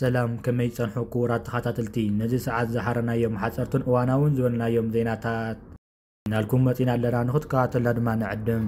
ሰላም፣ ከመይ ጸንሑ ክቡራት ተኸታተልቲ? ነዚ ሰዓት ዝሓረናዮም ሓጸርትን እዋናውን ዝበልናዮም ዜናታት ናልኩም መጺና ኣለና፣ ንኽትከታተልና ድማ ንዕድም።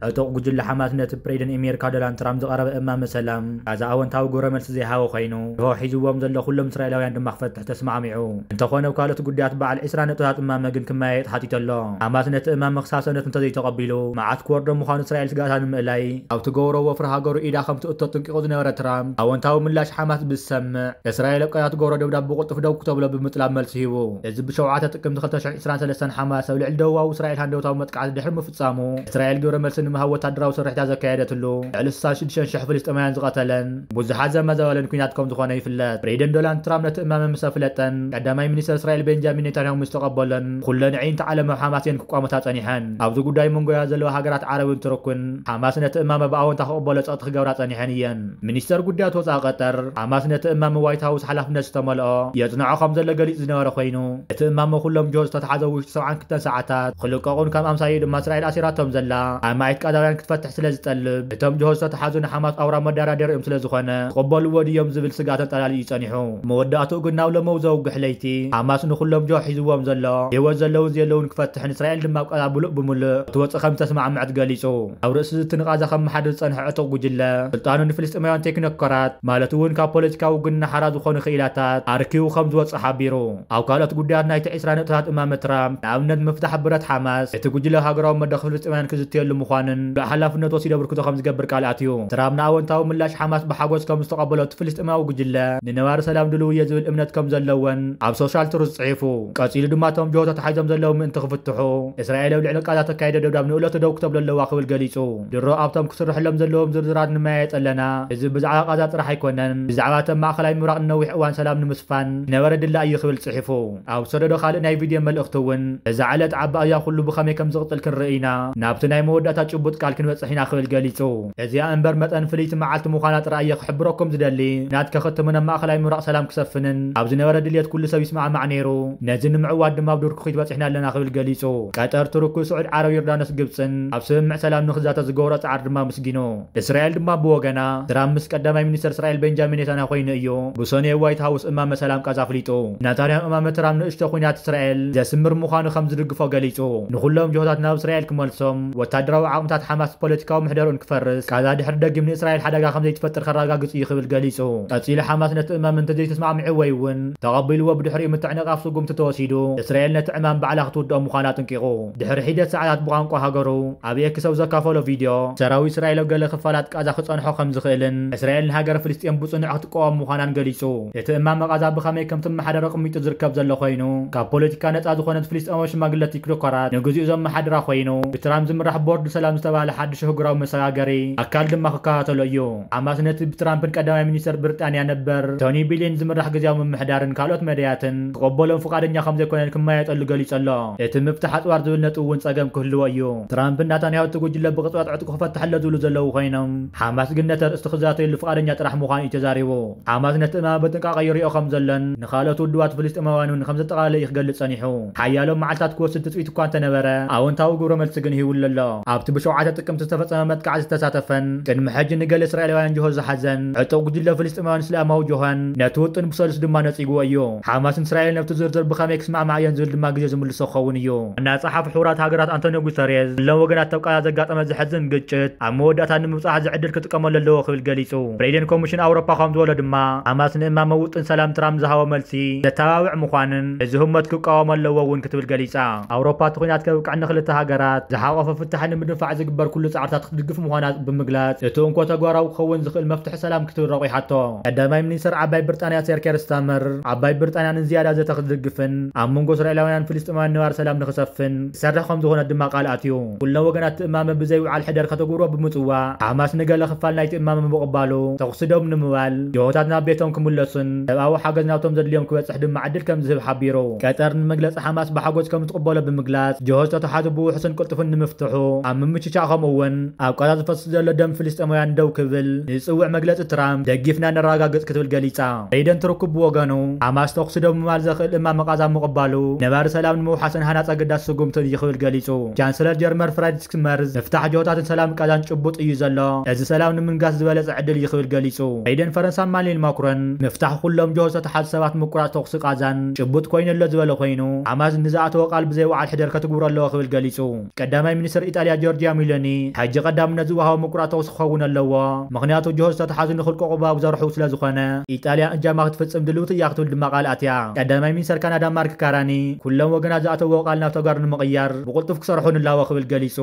ዕጡቕ ጉጅለ ሓማስ ነቲ ፕሬዚደንት ኣሜሪካ ዶናልድ ትራምፕ ዝቐረበ እማመ ሰላም፣ ኣዛ ኣወንታዊ ግብረ መልሲ ዘይሃበ ኮይኑ፣ ርሆ ሒዝዎም ዘሎ ኩሎም እስራኤላውያን ድማ ክፈትሕ ተስማዕሚዑ። እንተኾነ፣ ኣብ ካልኦት ጉዳያት በዓል ዕስራ ነጥብታት እማመ ግን ክመያየጥ ሓቲቱ ኣሎ። ሓማስ ነቲ እማመ ክሳብ ሰንበት እንተዘይተቐቢሉ፣ መዓት ክወርዶ ምዃኑ እስራኤል ስግኣታ ንምእላይ ኣብ ትገብሮ ወፍሪ ሃገሩ ኢዳ ከም ትእቶ ጥንቂቑ ዝነበረ ትራምፕ፣ ኣወንታዊ ምላሽ ሓማስ ብዝሰምዕ፣ እስራኤል ኣብ ቀዛ ትገብሮ ደብዳብ ብቕልጡፍ ደው ክተብሎ ብምጥላብ መልሲ ሂቡ። እዚ ብሸውዓተ ጥቅምቲ ክልተ ሽሕን ዕስራን ሰለስተን ሓማስ ኣብ ልዕሊ ደቡባዊ እስራኤል ሃንደውታዊ መጥቃዕቲ ድሕሪ ምፍጻሙ፣ እስራኤል ግብረ መልሲ ንምሃብ ወታደራዊ ስርሒታ ዘካየደትሉ፣ ልዕሊ ስሳን ሽዱሽተን ሽሕ ፍልስጤማውያን ዝቐተለን ብዙሓት ዘመዛበለን ኲናት ከም ዝኾነ ይፍለጥ። ፕሬዚደንት ዶናልድ ትራምፕ ነቲ እማመ ምስ ኣፍለጠን፣ ቀዳማይ ሚኒስተር እስራኤል ቤንጃሚን ኔታንያሁ ምስ ተቐበሎን፣ ኩለን ኣዒንቲ ዓለም ኣብ ሓማስ እየን ክቋመታ ጸኒሐን። ኣብዚ ጉዳይ መንጎያ ዘለዋ ሃገራት ዓረብን ቱርክን፣ ሓማስ ነቲ እማመ ብኣወንታ ክቕበሎ ጸቕጢ ክገብራ ጸኒሐን እየን። ሚኒስተር ጉዳያት ወጻኢ ቀጠር፣ ሓማስ ነቲ እማመ ዋይት ሃውስ ሓላፍነት ዝተመልኦ የጽንዖ ከም ዘሎ ገሊጹ ዝነበረ ኮይኑ፣ እቲ እማመ ኩሎም ጅሆ ዝተተሓዘ ውሽጢ ሰብዓን ክልተን ሰዓታት ክልቀቑን፣ ከም ኣምሳይኡ ድማ እስራኤል ኣሲራቶም ዘላ ኣማኢት ቀዛውያን ክትፈትሕ ስለ ዝጠልብ፣ እቶም ጅሆ ዝተተሓዙ ንሓማስ ኣውራ መደራደሪኦም ስለ ዝኾነ፣ ክቕበልዎ ድዮም ዝብል ስግኣት ኣንጸላልዩ ጸኒሑ። መወዳእትኡ ግን ናብ ሎሚ ዘውግሕ ለይቲ፣ ሓማስ ንኹሎም ጅሆ ሒዝዎም ዘሎ፣ ብህይወት ዘለውን ዘየለውን ክፈትሕን እስራኤል ድማ ኣብ ቀዛ ብሉእ ብምሉእ ክትወጽእ ከም ዝተስማዕመዐት ገሊጹ። ኣብ ርእሲ እዚ እቲ ንቓዛ ከመሓድር ዝጸንሐ ዕጡቕ ጉጅለ፣ ስልጣኑ ንፍልስጤማውያን ቴክኖክራት፣ ማለት እውን ካብ ፖለቲካዊ ውግንና ሓራ ዝኾኑ ክኢላታት ኣርኪቡ ከም ዝወጽእ ሓቢሩ። ኣብ ካልኦት ጉዳያት ናይቲ ዕስራ ነጥብታት እማመ ትራምፕ፣ ንኣብነት ምፍታሕ ብረት ሓማስ፣ እቲ ጉጅለ ኣብ ሃገራዊ መድረኽ ፍልስጤማውያን ክዝትየሉ ምዃንን፣ ልዑል ሓላፍነት ወሲዱ ኣበርክቶ ከም ዝገብር ቃል ኣትዩ። ትራምፕ ንኣወንታዊ ምላሽ ሓማስ ብሓጎስ ከም ዝተቐበሎ፣ እቲ ፍልስጤማዊ ጉጅለ ንነባሪ ሰላም ድልው እየ ዝብል እምነት ከም ዘለዎን ኣብ ሶሻል ትሩዝ ጽሒፉ። ቀጺሉ ድማ፣ እቶም ጅሆ ተታሒዞም ዘለዉ ምእንቲ ክፍትሑ፣ እስራኤል ኣብ ልዕሊ ቃዛ ተካይዶ ደብዳብ ንእለቱ ደው ክተብሎ ኣለዋ ክብል ገሊጹ። ድሮ ኣብቶም ክስርሐሎም ዘለዎም ዝርዝራት ንመያየጥ ኣለና። እዚ ብዛዕባ ቃዛ ጥራሕ ኣይኮነን፣ ብዛዕባ እቶም ማእከላይ ምብራቕ ንነዊሕ እዋን ሰላም ንምስፋን ዝነበረ ድላ እዩ ክብል ጽሒፉ። ኣብ ዝሰደዶ ካልእ ናይ ቪድዮ መልእኽቲ እውን፣ እዛ ዕለት ዓባይ እያ፣ ኩሉ ብኸመይ ከም ዝቕጽል ክንርኢ ኢና፣ ናብቲ ናይ መወዳእታ ጭቡጥ ቃል ክንበጽሕ ኢና ክብል ገሊጹ። እዚኣ እምበር መጠን ፍልይቲ መዓልቲ ምዃና ጥራይ እየ ክሕብረኩም ዝደሊ። ናት ከኸትምን ኣብ ማእከላይ ምብራቕ ሰላም ክሰፍንን ኣብ ዝነበረ ድልየት ኩሉ ሰብ ይስማዕማዕ ነይሩ። ነዚ ንምዕዋት ድማ ኣብ ዱር ክኺት በጺሕና ኣለና ክብል ገሊጹ። ቀጠር፣ ቱርክ፣ ስዑድ ዓረብ፣ ዮርዳኖስ፣ ግብጽን ኣብ ስምምዕ ሰላም ንኽዛተ ዝገብሮ ጻዕሪ ድማ ኣመስጊኑ። እስራኤል ድማ ብወገና፣ ትራምፕ ምስ ቀዳማይ ሚኒስተር እስራኤል ቤንጃሚን ኔታንያሁ ኮይኑ እዩ ብሰኑይ ዋይት ሃውስ እማመ ሰላም ቃዛ ኣፍሊጡ። ናታንያሁ እማመ ትራምፕ ንእሽቶ ኲናት እስራኤል ዘስምር ምዃኑ ከም ዝድግፎ ገሊጹ። ንኹሎም ጅሆታት ናብ እስራኤል ክመልሶም፣ ወታደራዊ ዓቕምታት ሓማስ ፖለቲካዊ ምሕደርኡን ክፈርስ፣ ቃዛ ድሕሪ ደጊም ንእስራኤል ሓደጋ ከም ዘይትፈጥር ከረጋግጽ እዩ ክብል ገሊጹ። ቀጺሉ፣ ሓማስ ነቲ እማመ እንተዘይተስማዕሚዑ ወይ እውን ተቐቢልዎ ብድሕሪኡ ምትዕንቓፍ ስጉምቲ ተወሲዱ፣ እስራኤል ነቲ ዕማም ባዕላ ክትውድኦ ምዃና ኣጥንቂቑ። ድሕሪ ሒደት ሰዓታት ብቋንቋ ሃገሩ ኣብ ኤክስ ኣብ ዘካፈሎ ቪድዮ፣ ሰራዊት እስራኤል ኣብ ገለ ክፋላት ቃዛ ክጸንሖ ከም ዝኽእልን እስራኤል ንሃገረ ፍልስጤም ብጽኑዕ ክትቃወም ምዃናን ገሊጹ። እቲ እማመ ቃዛ ብኸመይ ከም ትመሓደር ኣቐሚጡ ዝርከብ ዘሎ ኮይኑ፣ ካብ ፖለቲካ ነጻ ዝኾነት ፍልስጤማዊ ሽማግለ ቲክኖክራት ንግዚኡ ዘመሓድራ ኮይኑ፣ ብትራምፕ ዝምራሕ ቦርድ ሰላም ዝተባህለ ሓድሽ ኣህጉራዊ መሰጋገሪ ኣካል ድማ ክከታተሎ እዩ። ሓማስ ነቲ ብትራምፕን ቀዳማይ ሚኒስተር ብሪጣንያ ነበር ቶኒ ብሊን ዝምራሕ ግዝያዊ ምምሕዳርን ካልኦት መዳያትን ክቕበሎም ፍቓደኛ ከም ዘይኮነን ክመያየጠሉ ገሊጹ ኣሎ። እቲ ምፍታሕ ኣጽዋር ዝብል ነጥቢ እውን ጸገም ክህልዎ እዩ። ትራምፕን ናታንያሁ እቲ ጉጅለ ብቕጽበት ዕጥቁ ክፈትሕ ኣሎ ዝብሉ ዘለዉ ኮይኖም፣ ሓማስ ግን ነቲ ኣርእስቲ ክዛተየሉ ፍቓደኛ ጥራሕ ምዃኑ እዩ ተዛሪቡ። ሓማስ ነቲ እማመ ብጥንቃቐ ይሪኦ ከም ዘሎን ንኻልኦት ውድባት ፍልስጤማውያን እውን ከም ዘጠቓለለ እዩ ክገልጽ ጸኒሑ። ሓያሎ መዓልታት ክወስድ ትጽቢት እኳ እንተነበረ፣ ኣወንታዊ ግብረ መልሲ ግን ሂቡሉ ኣሎ። ኣብቲ ብሸውዓተ ጥቅምቲ ዝተፈጸመ መጥቃዕቲ ዝተሳተፈን ቅድሚ ሕጂ ንገለ እስራኤላውያን ጅሆ ዝሓዘን ዕጡቕ ጉጅለ ፍልስጤማውያን እስላማዊ ጀብሃን ነቲ ውጥን ብሰሉስ ድማ ነጺግዎ እዩ። ሓማስን እስራኤልን ኣብቲ ዝርዝር ብኸመይ ክስማዕማ እየን ዝብል ድማ ግዜ ዝምልሶ ክኸውን እዩ። ዋና ጸሓፊ ሕቡራት ሃገራት ኣንቶኒዮ ጉተሬዝ፣ ኩሎም ወገናት ኣብ ቃዛ ዘጋጠመ ዘሕዝን ግጭት ኣብ መወዳእታ ንምብጻሕ እዚ ዕድል ክጥቀመሉ ኣለዎ ክብል ገሊጹ። ፕሬዚደንት ኮሚሽን ኣውሮፓ ከም ዝበሎ ድማ፣ ሓማስ ንእማመ ውጥን ሰላም ትራምፕ ዝሃቦ መልሲ ዘተባብዕ ምዃንን፣ እዚ ህሞት ክቃወሞ ኣለዎ እውን ክትብል ገሊጻ። ኣውሮፓ እቲ ኲናት ከብቅዕ ንክልተ ሃገራት ዝሓቆፈ ፍታሕ ንምድንፋዕ ዝግበር ኩሉ ጻዕርታት ክትድግፍ ምዃና ብምግላጽ፣ እቲ እንኮ ተግባራዊ ክኸውን ዝኽእል መፍትሒ ሰላም ክትብል ረቑሓቶ። ቀዳማይ ሚኒስተር ዓባይ ብሪጣንያ ሰር ኬር ስታመር፣ ዓባይ ብሪጣንያ ንዝያዳ ዘተ ክትድግፍን ኣብ መንጎ እስራኤላውያን ፍልስጤማውያን ነባሪ ሰላም ንክሰፍን ክሰርሕ ከም ዝኾነ ድማ ቃል ኣትዩ። ኩሎም ወገናት እቲ እማመ ብዘይውዓል ሕደር ከተግብሮ ብምጽዋዕ፣ ሓማስ ንገለ ክፋል ናይቲ እማመ ምቕባሉ፣ ተኹሲ ደው ንምባል፣ ጅሆታት ናብ ቤቶም ክምለሱን ሰብኣዊ ሓገዝ ናብቶም ዘድልዮም ክበጽሕ ድማ ዕድል ከም ዝህብ ሓቢሩ። ቀጠር ንመግለጺ ሓማስ ብሓጎስ ከም ትቕበሎ ብምግላጽ፣ ጅሆ ዝተተሓዙ ብውሑስን ቅልጡፍን ንምፍትሑ ኣብ ምችቻእ ከምኡ እውን ኣብ ቃዛ ዝፈስስ ዘሎ ደም ፍልስጤማውያን ደው ክብል ዝጽውዕ መግለጺ ትራምፕ ደጊፍና ነረጋግጽ ክትብል ገሊጻ። በይደን ትርኩብ ብወገኑ፣ ሓማስ ተኹሲ ደው ምባል ዘኽእል እማመ ቃዛ ምቕባሉ ነባሪ ሰላም ንምውሓስን ሃናጺ ኣገዳሲ ስጉምቲ እዩ ክብል ገሊጹ። ቻንስለር ጀርመን ፍራይድሪክ መርዝ፣ ምፍታሕ ጅሆታትን ሰላም ቃዛን ጭቡጥ እዩ ዘሎ፣ እዚ ሰላም ንምንጋስ ዝበለጸ ዕድል እዩ ክብል ገሊጹ። በይደን ፈረንሳ ኢማኑኤል ማክሮን፣ ምፍታሕ ኩሎም ጅሆ ዝተተሓዙ ሰባት ምቁራጽ ተኹሲ ቃዛን ጭቡጥ ኮይኑ ኣሎ ዝበለ ኮይኑ፣ ሓማስ ንዝኣተወ ቃል ብዘይ ወዓል ሕደር ከትግብሮ ኣለዎ ክብል ገሊጹ። ቀዳማይ ሚኒስትር ኢጣልያ ጆርጂያ ሚሎኒ፣ ሕጂ ቀዳምነት ዝወሃቦ ምቁራጽ ተኹሲ ክኸውን ኣለዎ፣ ምኽንያቱ ጅሆ ዝተተሓዙ ንኽልቀቑ ባብ ዘርሑ ስለ ዝኾነ፣ ኢጣልያ እጃማ ክትፍጽም ድልውቲ እያ ክትብል ድማ ቃል ኣትያ። ቀዳማይ ሚኒስትር ካናዳ ማርክ ካርኒ፣ ኩሎም ወገናት ዝኣተዎ ቃል ናብ ተግባር ንምቕያር ብቕልጡፍ ክሰርሑ ንላቦ ክብል ገሊጹ።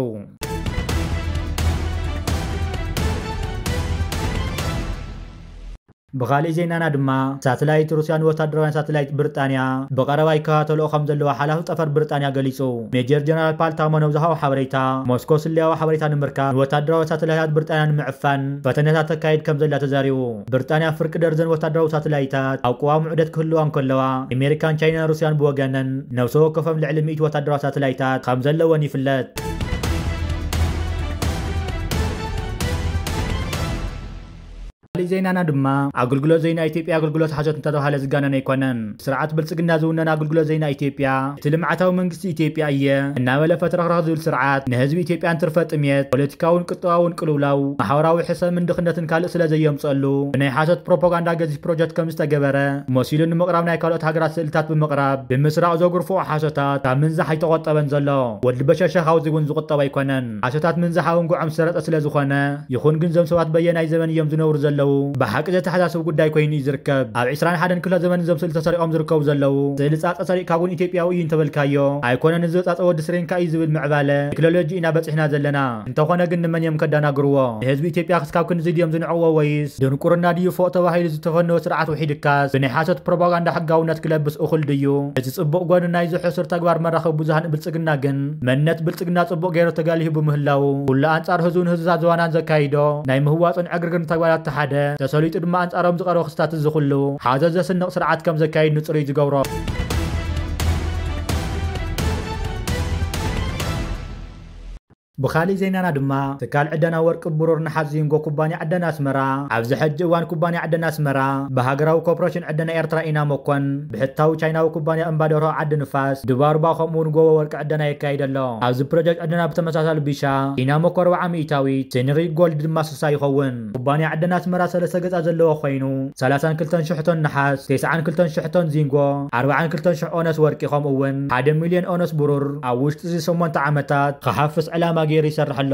ብኻልእ ዜናና ድማ፣ ሳተላይት ሩስያ ንወታደራውያን ሳተላይት ብሪጣንያ ብቐረባ ይከታተልኦ ከም ዘለዋ ሓላፊ ጠፈር ብሪጣንያ ገሊጹ። ሜጀር ጀነራል ፓል ታመኖ ዝሃቦ ሓበሬታ፣ ሞስኮ ስለያዊ ሓበሬታ ንምርካብ ንወታደራዊ ሳተላይታት ብሪጣንያ ንምዕፋን ፈተነታት ተካይድ ከም ዘላ ተዛሪቡ። ብሪጣንያ ፍርቂ ደርዘን ወታደራዊ ሳተላይታት ኣብ ቅዋም ውዕደት ክህልዋ እንከለዋ፣ ኣሜሪካን ቻይናን ሩስያን ብወገነን ነፍሲ ወከፎም ልዕሊ ሚእቲ ወታደራዊ ሳተላይታት ከም ዘለወን ይፍለጥ። ካልእ ዜናና ድማ፣ ኣገልግሎት ዜና ኢትዮጵያ ኣገልግሎት ሓሶት እንተተባሃለ ዝጋነን ኣይኮነን። ስርዓት ብልጽግና ዝውነን ኣገልግሎት ዜና ኢትዮጵያ፣ እቲ ልምዓታዊ መንግስቲ ኢትዮጵያ እየ እናበለ ፈትረኽረኽ ዝብል ስርዓት፣ ንህዝቢ ኢትዮጵያን ትርፈ ጥሜት፣ ፖለቲካውን ቁጠባውን ቅልውላው፣ ማሕበራዊ ሕሰምን ድኽነትን ካልእ ስለ ዘየምጸሉ፣ ብናይ ሓሶት ፕሮፓጋንዳ ገዚፍ ፕሮጀክት ከም ዝተገበረ መሲሉ ንምቕራብ ናይ ካልኦት ሃገራት ስእልታት ብምቕራብ፣ ብምስራቕ ዘጉርፍኦ ሓሶታት ካብ ምንዛሕ ኣይተቖጠበን ዘሎ። ወዲ በሸሻ ካብዚ እውን ዝቑጠብ ኣይኮነን። ሓሶታት ምንዛሕ ኣውንግዖም ዝሰረጠ ስለ ዝኾነ፣ ይኹን ግን እዞም ሰባት በየናይ ዘመን እዮም ዝነብሩ ዘለዉ? ብሓቂ ዘተሓሳስብ ጉዳይ ኮይኑ እዩ ዝርከብ። ኣብ ዕስራን ሓደን ክፍለ ዘመን እዞም ስእሊ ተሰሪቖም ዝርከቡ ዘለዉ፣ ስእሊ ጻጸ ሰሪቕካ እውን ኢትዮጵያዊ እዩ እንተበልካዮ፣ ኣይኮነን እዚ ጻጸ ወዲ ስሬንካ እዩ ዝብል ምዕባለ ቴክኖሎጂ ኢና በጺሕና ዘለና። እንተኾነ ግን ንመን እዮም ከደናግርዎ? ንህዝቢ ኢትዮጵያ ክስካብ ክንዚ ድዮም ዝንዕቕዎ ወይስ ድንቁርና ድዩ ፎእ ተባሂሉ ዝተፈነወ ስርዓት ውሒድካስ ብናይ ሓሶት ፕሮፓጋንዳ ሕጋውነት ክለብስ እኹል ድዩ? እቲ ጽቡቕ ጎኒ ናይዚ ሕሱር ተግባር መራኸቢ ብዙሃን ብልጽግና ግን መንነት ብልጽግና ጽቡቕ ገይሩ ተጋሊሁ ብምህላው፣ ኩሉ ኣንጻር ህዝቡን ህዝብታት ዞባናን ዘካይዶ ናይ ምህዋጽን ዕግርግርን ተግባራት ተሓደ ተሰሊጡ ድማ ኣንጻሮም ዝቐረቡ ክስታት እዚ ኩሉ ሓሶት ዘስንቕ ስርዓት ከም ዘካይድ ንጹር እዩ ዝገብሮ። ብኻልእ ዜናና ድማ፣ ትካል ዕደና ወርቂ፣ ብሩር፣ ነሓስ ዚንጎ ኩባንያ ዕደና ኣስመራ፣ ኣብዚ ሕጂ እዋን ኩባንያ ዕደና ኣስመራ ብሃገራዊ ኮርፖሬሽን ዕደና ኤርትራ ኢናሞኮን ብሕታዊ ቻይናዊ ኩባንያ እምባደርሆ ዓዲ ንፋስ፣ ድባርባ ከምኡ እውን ጎቦ ወርቂ ዕደና የካይድ ኣሎ። ኣብዚ ፕሮጀክት ዕደና ብተመሳሳሊ ቢሻ ኢናሞኮ ኣርብዓ ሚእታዊት፣ ሴንሪ ጎልድ ድማ ስሳ ይኸውን። ኩባንያ ዕደና ኣስመራ ሰለስተ ገጻት ዘለዎ ኮይኑ፣ ሰላሳን ክልተን ሽሕ ቶን ነሓስ፣ ተስዓን ክልተን ሽሕ ቶን ዚንጎ፣ ኣርባዓን ክልተን ሽሕ ኦነስ ወርቂ ከምኡ እውን ሓደ ሚልዮን ኦነስ ብሩር ኣብ ውሽጢ እዚ ሸሞንተ ዓመታት ክሓፍስ ዕላማ ገይሩ ይሰርሕ ኣሎ።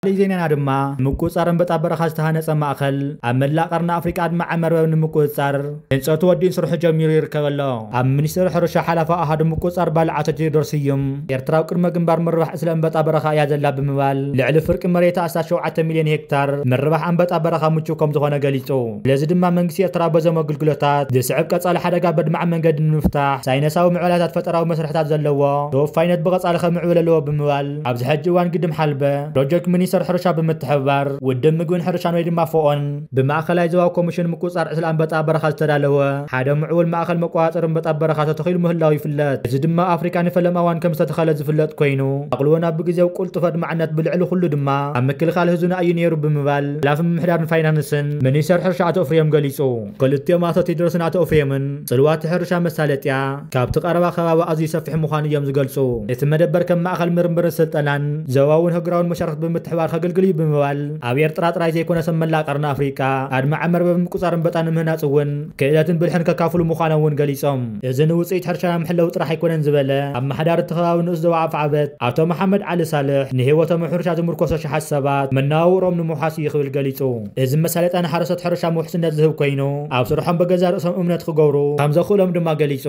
ካልእ ዜናና ድማ፣ ምቁጽጻር ኣንበጣ በረኻ ዝተሃነጸ ማእከል ኣብ መላእ ቀርኒ ኣፍሪቃ ኣድማዒ መርበብ ንምቁጽጻር ህንጸቱ ወዲኡ ስርሑ ጀሚሩ ይርከብ ኣሎ። ኣብ ሚኒስትሪ ሕርሻ ሓላፊ ኣሃዱ ምቁጽጻር ባልዓቶ ቴዎድሮስ ስዩም፣ ኤርትራ ኣብ ቅድመ ግንባር ምርባሕ ዕስለ ኣንበጣ በረኻ እያ ዘላ ብምባል፣ ልዕሊ ፍርቂ መሬታ ኣስታት ሸውዓተ ሚልዮን ሄክታር ምርባሕ ኣንበጣ በረኻ ምቹው ከም ዝኾነ ገሊጹ። ስለዚ ድማ መንግስቲ ኤርትራ በዞም ኣገልግሎታት ዝስዕብ ቀጻሊ ሓደጋ በድማዕ መንገዲ ንምፍታሕ ሳይነሳዊ ምዕባላታት ፈጠራዊ መስርሕታት ዘለዎ ተወፋይነት ብቐጻሊ ከምዕብል ኣለዎ ብምባል፣ ኣብዚ ሕጂ እዋን ግድም ሓልበ ፕሮጀክት ሚኒስቴር ሕርሻ ብምትሕብባር ውድብ ምግብን ሕርሻን ወይ ድማ ፎኦን ብማእከላይ ዞባዊ ኮሚሽን ምቁጽጻር ዕስለ ኣንበጣ በረኻ ዝተዳለወ ሓደ ምዕቡል ማእከል መቆጻጸሪ ኣንበጣ በረኻ ተተኺሉ ምህላው ይፍለጥ። እዚ ድማ ኣፍሪካ ንፈለማ እዋን ከም ዝተተኸለ ዝፍለጥ ኮይኑ፣ ኣቕልቦና ብግዜው ቅልጡፍ ኣድማዕነት ብልዕሊ ኩሉ ድማ ኣብ ምክልኻል ህዝብና እዩ ነይሩ ብምባል ሓላፊ ምምሕዳርን ፋይናንስን ሚኒስቴር ሕርሻ ኣቶ እፍሬም ገሊጹ። ክልቲኦም ኣቶ ቴድሮስን ኣቶ እፍሬምን ጽልዋት ሕርሻ መሳለጥያ ካብቲ ቀረባ ከባቢ ኣዝዩ ሰፊሕ ምዃኑ እዮም ዝገልጹ። እቲ መደበር ከም ማእከል ምርምርን ስልጠናን ዞባውን ህግራውን መሻርክት ብምትሕባር ከገልግል እዩ ብምባል፣ ኣብ ኤርትራ ጥራይ ዘይኮነስ ኣብ መላእ ቀርኒ ኣፍሪቃ ኣድማዒ መርበብ ምቁጻር ኣንበጣ ንምህናጽ እውን ክእለትን ብልሕን ከካፍሉ ምዃኖም እውን ገሊጾም። እዚ ንውጽኢት ሕርሻና ምሕላው ጥራሕ ኣይኮነን ዝበለ ኣመሓዳሪ እቲ ከባቢ ንኡስ ዞባ ኣፍዓበት ኣቶ መሓመድ ዓሊ ሳልሕ፣ ንህይወቶም ኣብ ሕርሻ ዝምርኮሱ ኣሽሓት ሰባት መነባብሮኦም ንምውሓስ እዩ ክብል ገሊጹ። እዚ መሳለጥያ ንሓረስቶት ሕርሻ ውሕስነት ዝህብ ኮይኑ፣ ኣብ ስርሖም ብገዛእ ርእሶም እምነት ክገብሩ ከም ዘኽእሎም ድማ ገሊጹ።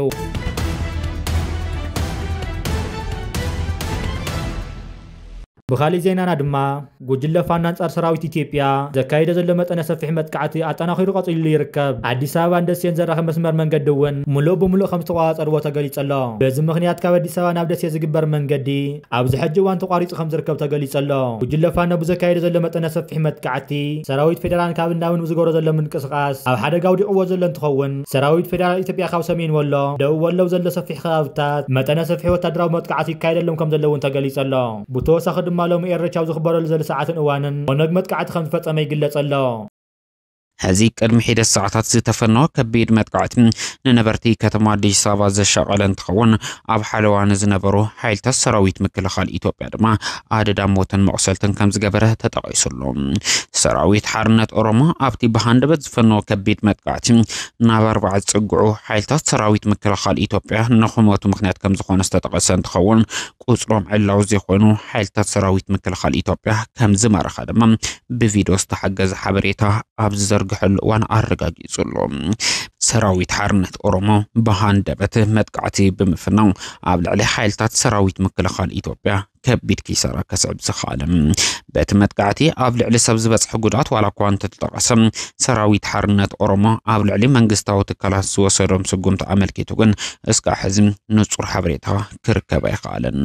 ብኻሊእ ዜናና ድማ፣ ጉጅለ ፋኖ ኣንጻር ሰራዊት ኢትዮጵያ ዘካየደ ዘሎ መጠነ ሰፊሕ መጥቃዕቲ ኣጠናኺሩ ቀጺሉ ይርከብ። ኣዲስ ኣበባን ደሴን ዘራኽብ መስመር መንገዲ እውን ምሉእ ብምሉእ ከም ዝተቋጸርዎ ተገሊጹ ኣሎ። በዚ ምኽንያት ካብ ኣዲስ ኣበባ ናብ ደሴ ዝግበር መንገዲ ኣብዚ ሕጂ እዋን ተቋሪጹ ከም ዝርከብ ተገሊጹ ኣሎ። ጉጅለ ፋኖ ብዘካየደ ዘሎ መጠነ ሰፊሕ መጥቃዕቲ ሰራዊት ፌደራል ካብ እንዳብን ብዝገብሮ ዘሎ ምንቅስቃስ ኣብ ሓደጋ ኣውዲቕዎ ዘሎ እንትኸውን፣ ሰራዊት ፌደራል ኢትዮጵያ ካብ ሰሜን ወሎ፣ ደቡብ ወሎ ዘሎ ሰፊሕ ከባብታት መጠነ ሰፊሕ ወታደራዊ መጥቃዕቲ ይካየደሎም ከም ዘሎ እውን ተገሊጹ ኣሎ። ብተወሳኺ ድማ ሎሚ ኤረቻ ኣብ ዝኽበረሉ ዘሎ ሰዓትን እዋንን ኦነግ መጥቃዕቲ ከም ዝፈጸመ ይግለጽ ኣሎ። ሕዚ ቅድሚ ሒደት ሰዓታት ዝተፈነወ ከቢድ መጥቃዕቲ ንነበርቲ ከተማ ኣዲስ ኣበባ ዘሻቐለ እንትኸውን፣ ኣብ ሓለዋ ንዝነበሩ ሓይልታት ሰራዊት ምክልኻል ኢትዮጵያ ድማ ኣደዳ ሞትን መቑሰልትን ከም ዝገበረ ተጠቒሱ ኣሎ። ሰራዊት ሓርነት ኦሮሞ ኣብቲ ብሃንደበት ዝፈነወ ከቢድ መጥቃዕቲ ናብ ኣርባዕተ ዝጽግዑ ሓይልታት ሰራዊት ምክልኻል ኢትዮጵያ ንኽሞቱ ምኽንያት ከም ዝኾነ ዝተጠቐሰ እንትኸውን፣ ቁጽሮም ዕላዊ ዘይኮኑ ሓይልታት ሰራዊት ምክልኻል ኢትዮጵያ ከም ዝማረኻ ድማ ብቪድዮ ዝተሓገዘ ሓበሬታ ኣብ ዝዘርግሐሉ እዋን ኣረጋጊጹ ኣሎ። ሰራዊት ሓርነት ኦሮሞ ብሃንደበት መጥቃዕቲ ብምፍናው ኣብ ልዕሊ ሓይልታት ሰራዊት ምክልኻል ኢትዮጵያ ከቢድ ኪሳራ ከስዕብ ዝኸኣለ። በቲ መጥቃዕቲ ኣብ ልዕሊ ሰብ ዝበጽሐ ጉድኣት ዋላ እኳ እንተተጠቐሰ፣ ሰራዊት ሓርነት ኦሮሞ ኣብ ልዕሊ መንግስታዊ ትካላት ዝወሰዶም ስጉምቲ ኣመልኪቱ ግን እስካዕ ሕዚ ንጹር ሓበሬታ ክርከብ ኣይኸኣለን።